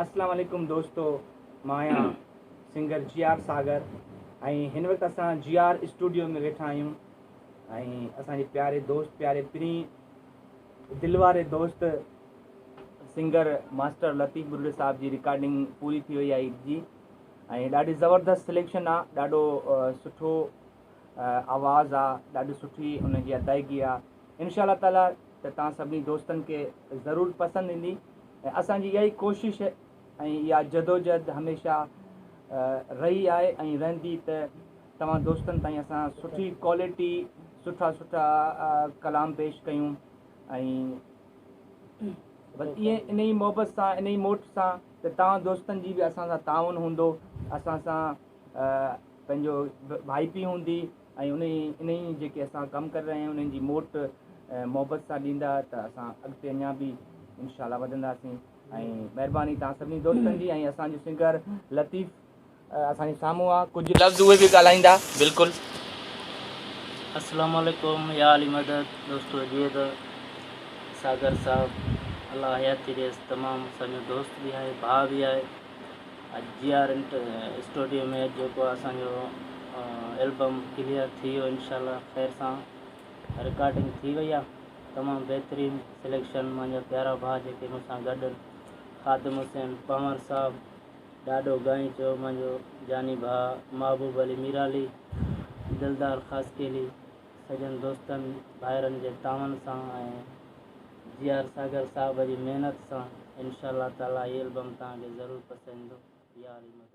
اسلام عليڪم دوستو، مان آهيان سنگر جي آر ساگر ۽ هن وقت اسان جي آر اسٽوڊيو ۾ ويٺا آهيون ۽ اسان جي پياري دوست، پياري پرين دل واري دوست سنگر ماسٽر لطيف ٻرڙي صاحب جي رڪارڊنگ پوري ٿي وئي آهي عيد جي ۽ ڏاڍي زبردست سليڪشن آ، ڏاڍو سٺو آواز آ، ڏاڍي سٺي ان جي ادائگي آ. انشاء الله تعالي ته توهان سڀني دوستن کي ضرور پسند ايندي ۽ اسان جي اها ئي ڪوشش ۽ اها جدوجهد هميشه رهي آهي ۽ رهندي ته توهان دوستن تائين اسان سٺي ڪوالٽي، سٺا سٺا ڪلام پيش ڪيون ۽ بس ائين ان ئي محبت سان، ان ئي موٽ سان ته توهان دوستن جي به اسان سان تعاون هوندو، اسان سان پنهنجو ڀائپي هوندي ۽ انهي جيڪي اسان ڪم ڪري رهيا آهيون انهن جي موٽ محبت سان ڏيندا ته اسان اڳتي اڃا به انشاء الله وڌنداسين ۽ مهرباني توهان سڀني دوستن جي ۽ اسان جو سنگر لطيف اسان جي سامهون آ، ڪجهه لفظ اهي به ڳالهائيندا. بلڪل. السلام عليڪم يا علي مدد دوستو جيئن ته ساگر صاحب الله حياتي ڏيس تمام اسان جو دوست به آهي ڀاء به آهي. اڄ جي آر اسٽوڊيو ۾ اڄ جيڪو اسان جو البم ڪليئر ٿي ويو انشاء الله خير سان رڪارڊنگ ٿي وئي آ تمام بهترين سليڪشن منهنجا پيارا ڀاء جيڪي مون سان گڏ خادم حسين پنور صاحب ڏاڏو گائينچو منهنجو جاني ڀاء محبوب علي ميرالي دلدار خاصخيلي سڄن دوستن ڀائرن جي تعاون سان ۽ جي آر ساگر صاحب جي محنت سان انشاء الله تعالي هي البم توهان کي ضرور پسند ايندو. يا علي مدد.